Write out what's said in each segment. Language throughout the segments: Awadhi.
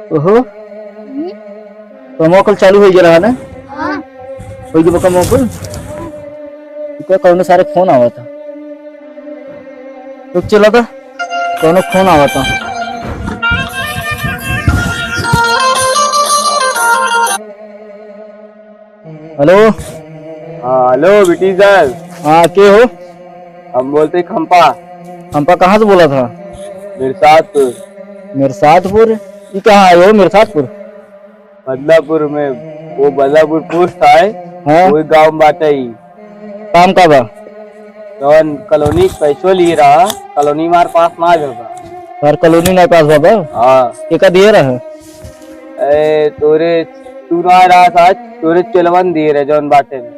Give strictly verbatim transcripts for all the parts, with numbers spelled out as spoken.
ओहो, हम्म? तो मोकल चालू होइ गया रहा ना? हाँ। होइ गया बका मोकल? तो कौनो सारे फोन आवा था। रुक चला था, कौनो फोन आवा था। हेलो। हाँ, हेलो, बिटी सर। हाँ, के हो? हम बोलते खंपा। खंपा कहाँ से बोला था? मिर्सादपुर। मिर्सादपुर? ई कहाँ है हो मिर्सादपुर? बदलापुर में, वो बदलापुर पोस्ट है, हाँ। वही गाँव में बाटे ही। काम का बा? जौन कॉलोनी के पैसो लिए रहा, कॉलोनी मार पास ना आवे बा। हर कॉलोनी ना पास बा बा? हाँ। केका दिए रहा? ए, तोरे, तू ना रहा साथ, तोरे चेलवन दिए रहे जौन बाटे में।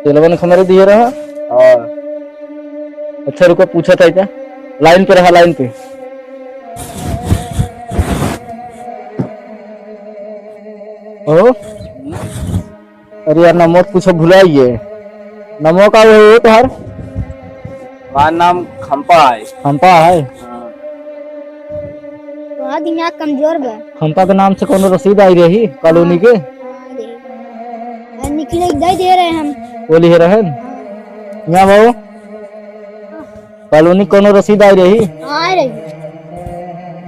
चेलवन के हमरे दिए रहा? हाँ। अच्छा रुको, पूछा था क्या? लाइन पे रहा, लाइन पे। ओ? अरे यार, नमो तो कुछ भुलाइए। नमो का वो हो तोहार? हमार नाम खंपा है। खंपा है? हाँ। वहाँ दिमाग कमजोर बा। खंपा के नाम से कोनो रसीद आई रही कॉलोनी के? हाँ, हाँ, दे। आ, निकले दे दे रहे हम। बोली है रहन? हाँ। यहाँ बाबू? कॉलोनी कोनो रसीद आई रही? आ रही।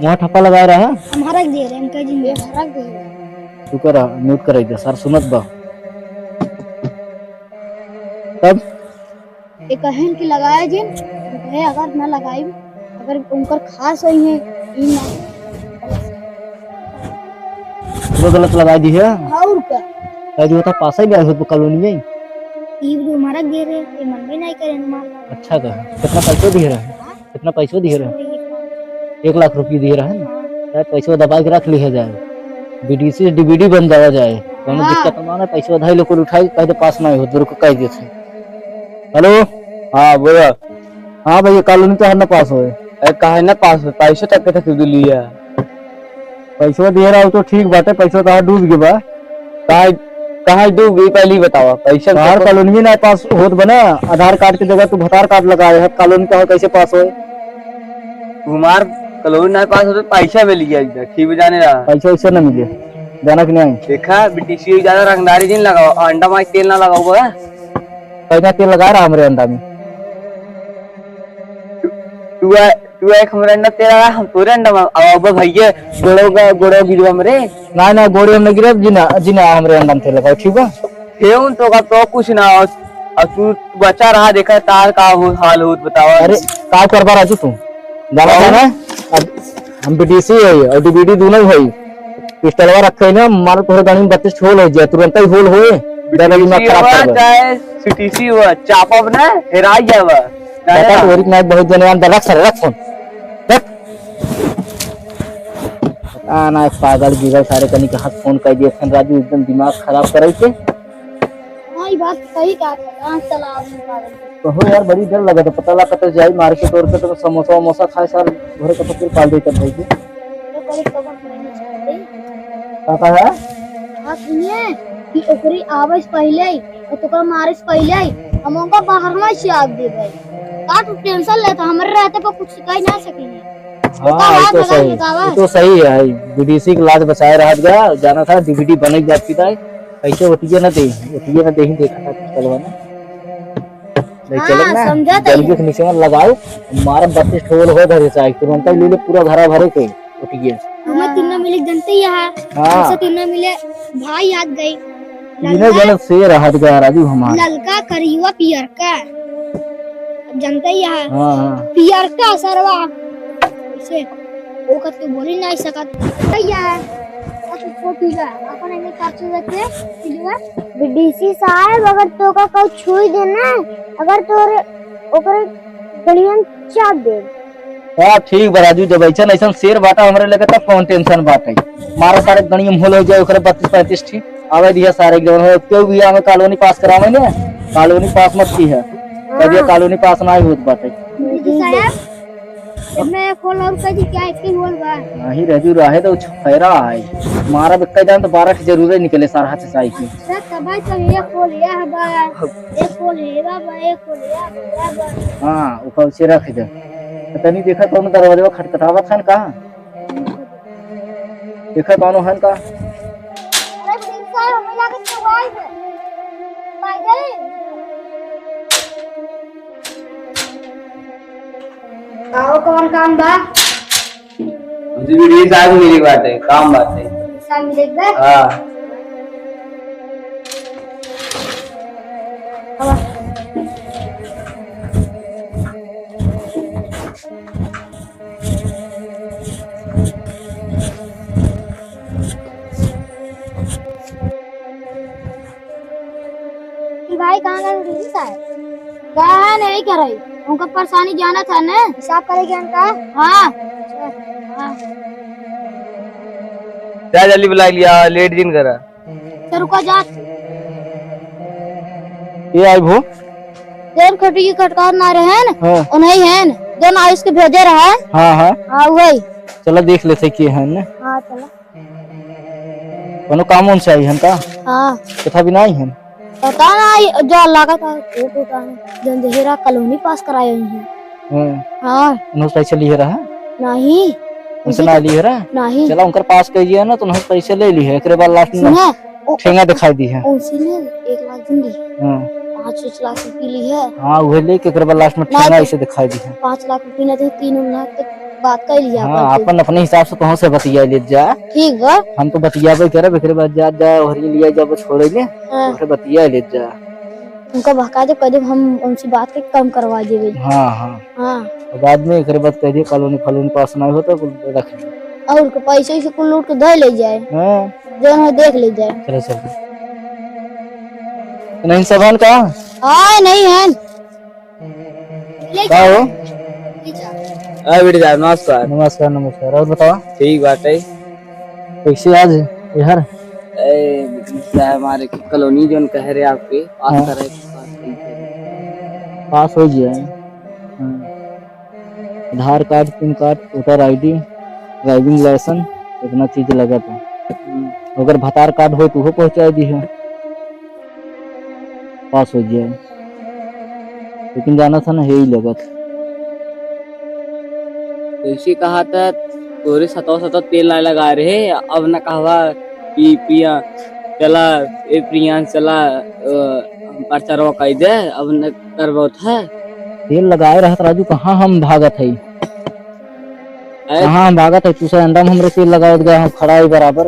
वहाँ ठप्पा लगाए रहा? हम हरक दे रहे, हम कह दिन हरक दे रहे। तू करा, म्यूट कराई दे, सर सुनत बा। तब? ये कहें कि लगाए जिन, कहे अगर ना लगाई, अगर उनकर खास होई है, ई ना। पूरा गलत लगाई दी है। और का? कह दियो तो पास ही ले आए हो तो कॉलोनी में। ई जो हमारा दे रहे, ये मन में नहीं करे हमारा। अच्छा कहा, कितना पैसे दिए रहे? हाँ? कितना पैसो दिए रहे? एक लाख। एक लाख रुपये दिए रहे ना? हाँ। यार, पैसो दबा के रख लिया जाए, बीडीसी से डीबीडी बन जावा जाए, कोनो हाँ। दिक्कत ना ना, पैसो धाई लोग उठाई, कह दे पास नहीं हो, रुक कह देते। हेलो। हाँ, बोला। हाँ भैया, कॉलोनी तो हर ना पास होए। ए, काहे ना पास होए? पैसो तक के तक लिया। पैसवा दिहे रहा तो ठीक बाटे, पैसवा तो डूब गए बा। कहाँ, कहाँ डूब गई पहले ही बतावा, पैसा तोहार तो कॉलोनी ना पास होत बना, आधार कार्ड की जगह तू भतार कार्ड लगाए है, कॉलोनी का हो कैसे पास होए? तुम्हार कॉलोनी ना पास होत, पैसा मिल गया इधर, ठीक जाने रहा। पैसा वैसा ना मिले, जाना कि नहीं? देखा, बीटीसी ज्यादा रंगदारी जिन लगाओ, अंडा माई तेल ना लगाओ बा। पैसा तेल लगा रहा हमरे अंडा में। तू आ, तू एक हमरे अंडा तेल लगा, हम तोरे अंडा में। अब, अब भैया, गोड़ो ग-, गोड़ो गिरवा हमरे। ना, ना, गोड़े हम नहीं गिरब, जी ना, जी ना, हमरे अंडा में तेल लगाओ, ठीक बा? हे उन तो का तो कुछ ना हो, अब तू बचा रहा, देखा तार का हो, हाल होत बतावा। अरे, का करबा राजू तू? जाना कौन? था ना? अब हम बीडीसी है और डीबीडी दोनों है। पिस्टलवा रखे ना, मार तोहरे गाड़ी में बत्तीस ठो होल हो जाए, तुरंत ही होल होए। डर लगी ना बीडीसी खराब हुआ कर दे। चाहे सीटीसी हुआ, चापब ना, हेराई जावा। चाहे बेटा, ना। तोहरी के नाई बहुत जने अंदर रख, सारे रख फोन। रख। पता ना, पागल गिरल सारे कनी के हाथ फोन कर दिए, फिर राजू एकदम दिमाग खराब करे के। हाँ, ये बात सही कहा था, कहाँ चला आदमी पागल। कहो यार, बड़ी डर लगा था, पता लगा तो जाई मार्केट वार्केट में समोसा वमोसा खाए, सार घरे का फकीर पाल दे कर भाई के। तो करीब तो बस मैंने छोड़ दी। का कहा? हाँ, सुनिए कि ओकरी आवे से पहले ही और तोका मारे से पहले ही हम उनका बाहर ना से आग दे भाई। का तू टेंशन लेता, हमारे रहते पर कुछ सिखाई ना सकेंगे। हाँ, ये तो सही, ये तो सही है, बीडीसी के लाज बचाए रहा गया, जाना था डीबीडी बने जाती था, कैसे होती है ना दे, होती है ना दे ही देखा था पिस्टलवा ना। नहीं हाँ, चलत ना, समझा था जल्दी ये। से नीचे में लगाओ, मारा बत्तीस ठो होल हो धरे चाहे, तुरंत ही ले ले पूरा घरा भरे के, उठ गया। हमें तीनों मिले जनते ही यहाँ, हाँ। हमसे तीनों मिले भाई याद गई। तीनों ललका, जन शेर हाथ गया राजू हमार। ललका, करियुआ, पियरका। अब जनते ही यहाँ। हाँ, हाँ। पियरका सरवा। ऐसे, वो कत तो बोली नहीं सकत। भैया, अच्छा, तो ठीक है, अपन इन्हें काट से देते हैं, ठीक है? बीडीसी साहब, अगर तोका कोई छुई दे ना, अगर तोरे ओकरे गड़ियन चाप दे। हाँ, ठीक बा राजू, जब ऐसन, ऐसन शेर बाटा हमरे लगे, तब कौन टेंशन बाटे? मारा सारे गड़ियन होल हो जाए, ओकरे बत्तीस पैंतीस ठी। आवे दिया सारे जौन हो, क्यों भी हमें कॉलोनी पास करावे ने, कॉलोनी पास मत की है, तब ये हाँ। कॉलोनी पास ना ही होत बाटे। बीडीसी साहब, इसमें एक होल और कर दी क्या? एक ही होल बा। नहीं राजू, रहे तो छफेरा है। मारा बिक्का जान तो बारह की जरूरत निकले सारा हाथ से साई की। अच्छा, तब भाई सब एक होल यह बा, एक होल ये बा, एक होल यह बा, यह बा। हाँ, ऊपर से रख दे। तनी देखा कौन दरवाजा खटखटावत है का? देखा कौनो हन का? अरे, ठीक साहब, हमें लागत तो आए हैं। पाई गए? आओ, कौन काम बा? हमसे भी ठीक साहब मिली बात है, काम बात है। साहब मिले बा? हाँ। आवा। ई भाई कहाँ गए रही साहब? गए हैं नहीं करे, उनका परेशानी जाना था ना। हिसाब करे के उनका? हाँ। हाँ। जा जल्दी बुला लिया, लेट जिन करा। चल रुका जा। ये आई भो? देव खटी की खटकार ना रहे हैं ना? हाँ। उन्हीं हैं ना? जो नाइस के भेजे रहे हैं? हाँ, हाँ। हाँ, वही। चला देख लेते के हैं ना? हाँ, चला। कोनो काम उनसे आई हैं का? हाँ। कथा भी ना आई हैं? पता ना, ये जो लागत है, वो तो का है, जंजहेरा कॉलोनी पास कराए हुई हैं। हाँ। हाँ। उन्होंने पैसे लिए रहा? नहीं। उनसे ना लिए रहा? नहीं। चला, उनकर पास कह दिया ना, तो उन्होंने पैसे ले लिए, एकरे बाद लास्ट में सुना, ओ, ठेंगा दिखाई दी है। उनसे ने एक लाख दिन ली। हाँ। पाँच, पाँच लाख रुपये ली है। हाँ, वही लेके एकरे बाद लास्ट में ना, ठेंगा तो ऐसे दिखाई दी है। पाँच लाख रुपये ना दे, तीन लाख तक बात कर लिया हाँ, अपन। अपन अपने हिसाब से कहाँ से बतिया ले जा। ठीक बा। हम तो बतियाबे करब, एकरे बाद जा, जा, ओहरी लिया जब छोड़े ले, हाँ। ओहरे बतिया ले जा। उनका बहका दे, कह दे हम उनसे बात के कम करवा देबे। हाँ, हाँ। हाँ। बाद में एकरे बाद कह दिए कॉलोनी फॉलोनी पास ना हो तो कुल रख ले। और उनके पैसे से कुल लूट के धर ले जाए। हाँ। जौन हो देख ले जाए। चलो, चलो। नहीं सबन का? हाँ, नहीं है। का हो? हाँ, बेटी साहब, नमस्कार। नमस्कार, नमस्कार। और बताओ? ठीक बात है। कैसे आज इधर? ए, बेटी साहब, हमारे की कॉलोनी जौन कह रहे आपके, पास हाँ। करे, पास नहीं करे। पास हो गया है। हाँ। Aadhaar card, PAN card, voter I D, driving licence, इतना चीज लगत है। हम्म। अगर भतार कार्ड हो तो वो पहुँचा दी है, पास हो जाए। लेकिन जाना था ना, यही लगत। तो इसी कहा था, तोरे सतौ सतौ तेल ना लगा रहे, अब न कहवा कि प्रिया चला, ए प्रियांश चला, अ, हम पर्चा रोकाई दे, अब न करबो था। तेल लगाए रहत राजू, कहाँ हम भागत है? अरे कहाँ हम भागत है? तू से अंडा में हमरे तेल लगावत गया, हम खड़ा है बराबर।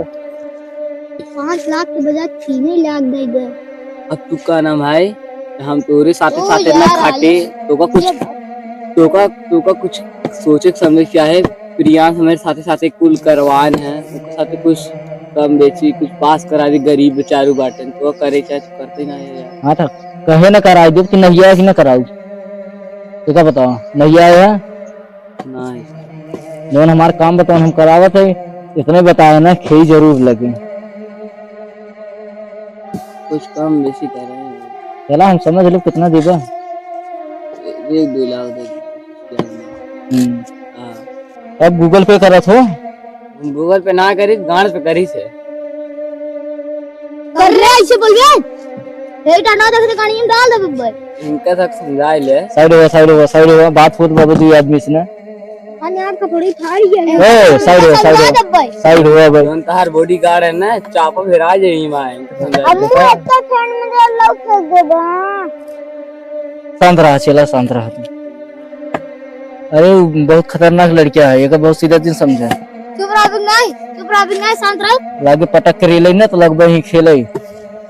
पाँच लाख के बजाय छीने लाग दे दे। अब तू का नाम है? हम तोरे साथे ओ साथे ना यार, खाटे, आलस। तोका कुछ, ये तोका, तोका कुछ सोचे के समझे क्या है? प्रियांश हमारे साथे साथे कुल करवान है, उनके साथे कुछ कम बेची, कुछ पास करा दी, गरीब बेचारू बाटन, तो करे चाहे तो करते ना है यार। हाँ, तो कहे ना कराई देब कि नहीं आया कि ना कराऊ? तो का बताओ, नहीं आया है? नहीं। जौन हमार काम बताओ, हम करावत है, इतने बताए ना, खेई जरूर लगे। कुछ कम बेसी करे हैं। चला, हम समझ लो कितना देबा। एक दो लाख दे दे। हम्म। हाँ। अब Google Pay करत हो? हम Google Pay ना करी, गांड पे करी से। कर रे, ऐसे बोल बे। ए, टाटा देख दे, गाड़ी में डाल दे बब्बर। इनका तक समझा ले। साइड हो, साइड हो, साइड हो। बात होत बाबू दुई आदमी से ना। अरे यार, कपड़े फाड़ गया है। ए, साइड हो, साइड हो। समझा दे भाई। साइड हो भाई। जौन तहार bodyguard है ना, चापा फिरा जाई माय। अब मुंह इतना ठंड में जो लोग फेंक देबा। शांत रहा, चला, शांत रहा तू। अरे, उ बहुत खतरनाक लड़किया है, एका बहुत सीधा दिन समझा। चुप रहा, बिंगाई, चुप रहा, बिंगाई, शांत रहा। लागे पटक के रेले ना, तो लगबे ही खेले।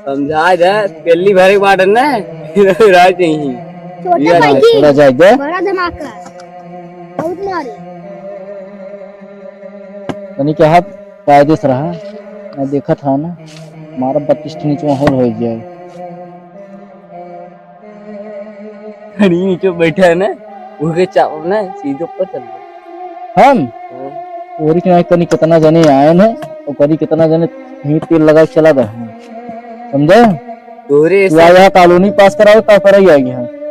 समझा दे, पेली भरे के बाटन ना, रह जाई। छोटा ये भाई ना, जी, थोड़ा जाए दे। बड़ा धमाका, बहुत मारे। तनी के हाथ कायदे से रहा, मैं देखा था ना, मारा बत्तीस के नीचे माहौल हो जाए। खड़ी नीचे बैठा है ना, उनके चाप ना सीधे ऊपर चल गया। हम? हाँ। ओरी के यहाँ कनी कितना जने आए हैं, और कनी कितना जने ही तेल लगा के चला गए हैं। समझे? तोरे तू से आया कॉलोनी पास करावे, का करे आई है?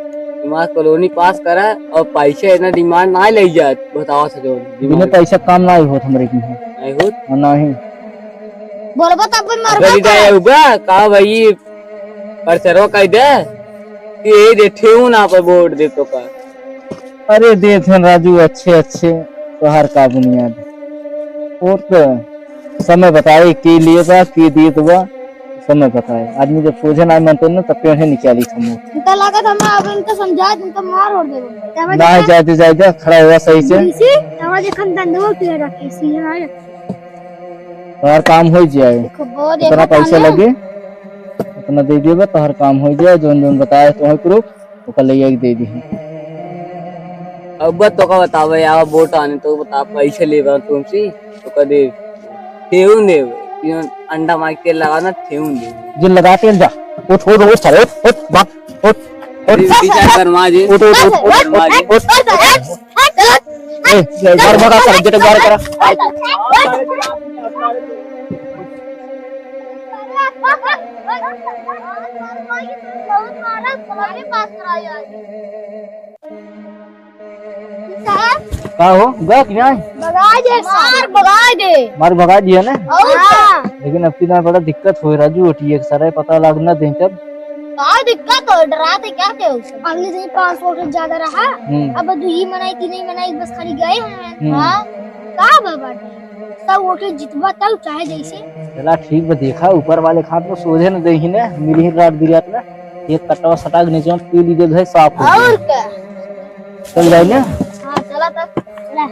तुम्हारा कॉलोनी पास करा और पैसे इतना demand ना ले जात, बताओ से जो बिना demand। पैसा काम ना होत हमरे की है। नहीं होत? हाँ, नहीं। बोलबा तब भी मरबा अगर इधर करे। आया हुआ, का भाई, पर्चरवा कह दे कि ए दे ठेऊ ना पर वोट दे तो का। अरे देत हैं राजू, अच्छे अच्छे तोहार का बुनियाद। वोट तो समय बताए, के लिए बा, के दिए बा, समय बताए। आदमी जब सोझे ना मनते ना, तब पेड़े निकाली हम। इनका लागत हम अब इनका समझाए, इनका मार और देबो। तब ना, जाए दे, जाए दे, खड़ा हुआ सही से। इसी, तब आज हम धंधवा उठिया रखे, इसी है। तोहर काम हो जाए। देखो, बहुत इतना देखा पैसा था ना। लगे, इतना दे देबा, तोहर काम हो जाए, जौन जौन बताए तोहर proof, ओकर ले आके दे दीही। अब तोका बतावे, आवा वोट आने तो बता, पैसे लेबा तुमसे, तो कदे ठेहुन देबे, अंडा मार के लगा ना, ठेहुन देबे। जिन लगा के जा, उठ, उठ, उठ, सारे, उठ, उठ, भाग, उठ, उठ। अरे, विचार कर, माँ जी। उठ, उठ, उठ, उठ, उठ, माँ जी। उठ, उठ, उठ। ए, बाहर भगा, सारे, गेट बाहर करा। का हो, गया कि नहीं? भगाए दे सर, भगाए दे। मार भगाए दिया ना? और हाँ। लेकिन अब की ना बड़ा दिक्कत होए राजू, ओटिए के सारा पता लाग ना दे तब। का दिक्कत हो, डराते क्या थे उसे? अगले दिन पाँच सौ वोट ज्यादा रहा, हम्म। अब दुई मनई, तीन मनई बस खाली गए हैं। हम्म। हाँ, का बाबा? सब वोट जितबा तब चाहे जैसे। चला ठीक बा, देखा ऊपर वाले खात में सोझे न देही ने, मिली ही रात बिरात ना, एक कटवा सटाक नीचे में पी लीजिए, भाई साफ हो और जाए। क्या? चल जाए ना? हाँ, चला तब, चला।